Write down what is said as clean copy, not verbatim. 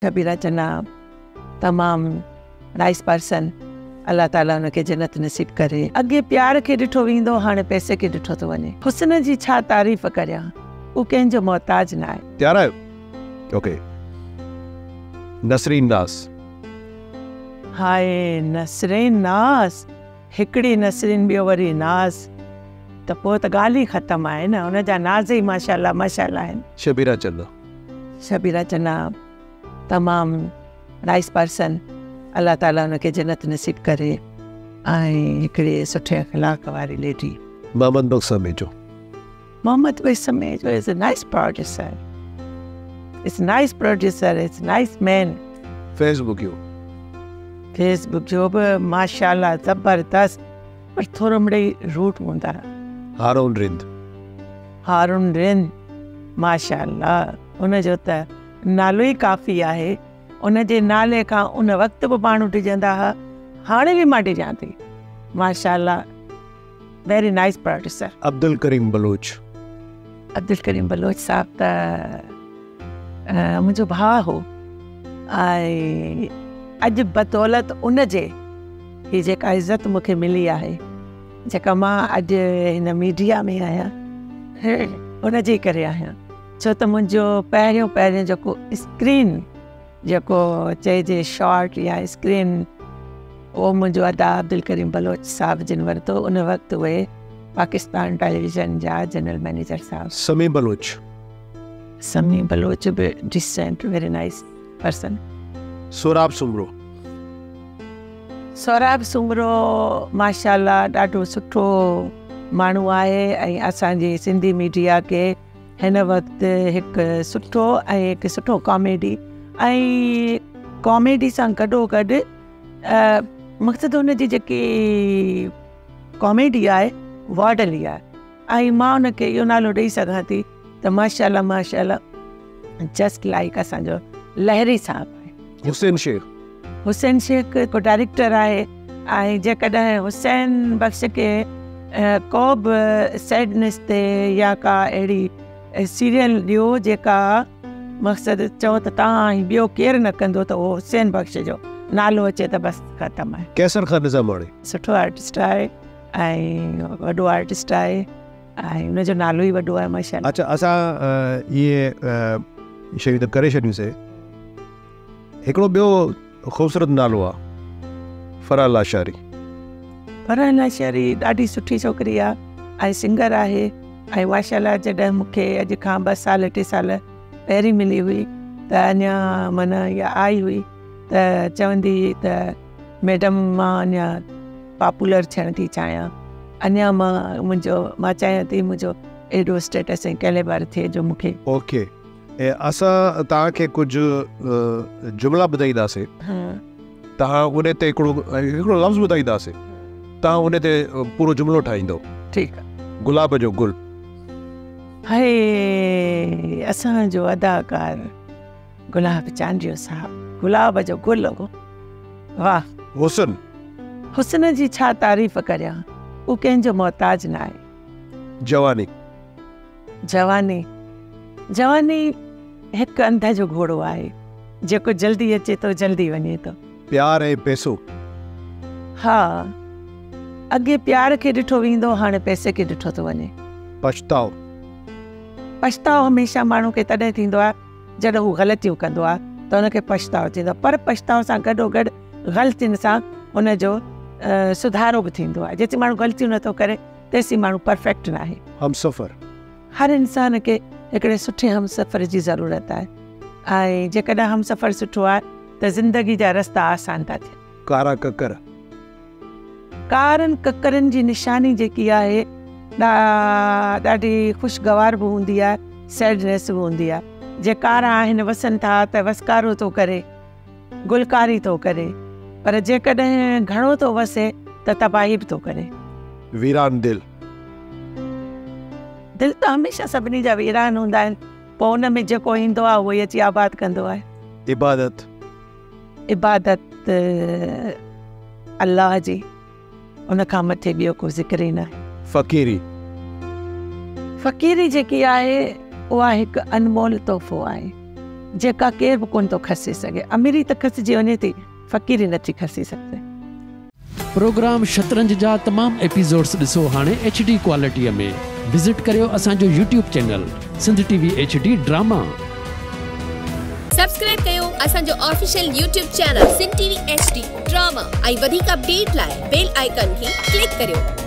شبيره چنا تمام nice person الله تعالي ان کي جنت نصيب ڪري. اڳي پيار کي ڏٺو ويندو هاڻي پئسي کي ڏٺو ٿو وڃي. حسن جي ڇا تعريف ڪريان هو ڪنهن جو محتاج ناهي. تيار آهيو؟ اوڪي نسرين ناز. هاء نسرين ناز هڪڙي نسرين ٻيو وري ناز ته پوء ته ڳالهه ئي ختم آهي نه ان جا ناز ئي ماشاءالله ماشاءالله آهن. شبيره چنا. شبيره چنا تمام نائيس پرسن الله تعالي ان کي جنت نصيب ڪري ۽ هڪڙي سٺي اخلاق واري lady. Muhammad Bakhsh Samejo. Muhammad Bakhsh Samejo is a nice producer is nice producer is nice man. Faiz Bughio. Faiz Bughio به ماشاءالله زبردست پر ٿورو مڙئي روٽ هوندا. هارون رند. هارون رند ماشاءالله ان جو ته نالو ئي ڪافي آهي ان جي نالي کان ان وقت به ماڻهو ڊڄندا ها هاڻي به مان ڊڄان ٿي ماشاءالله ويري نائيس پروڊيوسر. عبدالڪريم بلوچ. عبدالڪريم بلوچ صاحب ته منهنجو ڀاء هو ۽ اڄ بدولت ان جي هي جيڪا عزت مون کي ملي آهي جيڪا مان اڄ هن ميڊيا ۾ آهيان ان جي ڪري آهيان ڇو ته منهنجو پهريون پهريون جيڪو اسڪرين جيڪو چئجي شارٽ يا اسڪرين اهو منهنجو ادا عبدالڪريم بلوچ صاحب جن ورتو ان وقت اهي پاڪستان ٽيليويزن جا جنرل مئنيجر صاحب. سميع بلوچ. سميع بلوچ به decent very nice person. Sohrab Soomro. Sohrab Soomro ماشاءالله ڏاڍو سٺو ماڻهو آهي ۽ اسان جي سنڌي ميڊيا کي هن وقت هڪ سٺو ۽ هڪ سٺو ڪاميڊي ۽ ڪاميڊي سان گڏو گڏ مقصد هن جي جيڪي ڪاميڊي آهي وارڊلي آهي ۽ مان ان کي اهو نالو ڏئي سگهان ٿي ته ماشاءالله ماشاءالله جسٽ لائڪ اسان جو لهري صاحب آهي. حسين شيخ. حسين شيخ هڪ ڊائريڪٽر آهي ۽ جيڪڏهن حسين بخش کي ڪو به سيڊنس تي يا ڪا اهڙي سيريل ڏيو جيڪا مقصد چئو ته تان ۽ ٻيو ڪير نه ڪندو ته اهو حسين بخش جو نالو اچي ته بس ختم آهي. قيصر خان نظاماڻي. سٺو آرٽسٽ آهي ۽ وڏو آرٽسٽ آهي. ۽ ان جو نالو ئي وڏو آهي ماشاءالله. اڇا اسان اهي شيون ته ڪري ڇڏيون سي هڪڙو ٻيو خوبصورت نالو آ فرح لاشاري. فرح لاشاري ڏاڍي سٺي ڇوڪري آ ۽ سنگر آهي ۽ ماشاءالله جڏهن مون کي اڄ کان ٻه سال ٽي سال پهرين ملي هئي ته اڃا معنيٰ اها آئي هئي ته چوندي هئي ته ميڊم مان اڃا پاپولر ٿيڻ ٿي چاهيان اڃا مان منهنجو مان چاهيان ٿي منهنجو ايڏو اسٽيٽس ۽ ڪيليبر ٿئي جو مون کي. اوڪي اسان توهان کي ڪجهه جملا ٻڌائينداسين توهان ان تي هڪڙو هڪڙو لفظ ٻڌائينداسين توهان ان تي پورو جملو ٺاهيندو. ٺيڪ آ. گلاب جو گل. هاء اسان جو اداڪار گلاب چانڊيو صاحب گلاب جو گل هو واه. حسن. حسن جي ڇا تعريف ڪريان هو ڪنهن جو محتاج ناهي. جواني. جواني جواني هڪ انڌ جو گهوڙو آهي جيڪو جلدي اچي ٿو جلدي وڃي ٿو. پيار ۽ پئسو. ها اڳي پيار کي ڏٺو ويندو هاڻي پئسي کي ڏٺو ٿو وڃي. پڇتاء. پڇتاء هميشه ماڻهو کي تڏهن ٿيندو آهي جڏهن هو غلطيون ڪندو آهي ته ان کي پڇتاء ٿيندو آهي پر پڇتاء سان گڏو گڏ غلطين سان ان جو سڌارو به ٿيندو آهي جيسين ماڻهو غلطيون نٿو ڪري تيسين ماڻهو پرفيڪٽ ناهي. همسفر. هر انسان کي هڪڙي سٺي همسفر جي ضرورت آهي ۽ جيڪڏهن همسفر سٺو آهي ته زندگي جا رستا آسان ٿا ٿين. ڪارا ڪڪر. ڪارن ڪڪرن جي نشاني جيڪي آهي ڏاڍي خوشگوار به هوندي آهي سيڊنيس به هوندي آهي. جي ڪارا آهن وسن ٿا ته وسڪارو ٿو ڪري گلڪاري ٿو ڪري پر جيڪڏهن گهڻو ٿو وسي ته تباهي به ٿو ڪري. ويران دل. دل ته هميشه سڀني جا ويران هوندا آهن پوء ان ۾ جيڪو ايندو آهي اهو ئي اچي آباد ڪندو آهي. عبادت. عبادت الله جي ان کان مٿي ٻيو ڪو ذڪر ئي ناهي. فقيري. فقيري جيڪي آهي اها هڪ انمول تحفو آهي. جيڪا ڪير به ڪونه ٿو کسي سگهي. اميري ته کسجي وڃي ٿي، فقيري نٿي کسي سگهجي. پروگرام شطرنج جا تمام ايپيسوڊس ڏسو هاڻي ايڇ ڊي ڪوالٽيء ۾. وزٽ ڪريو اسان جو YouTube channel Sindh T V H D drama. Subscribe ڪيو اسان جو official YouTube channel Sindh T V H D drama ۽ وڌيڪ اپڊيٽ لاء بيل آئيڪان کي ڪلڪ ڪريو.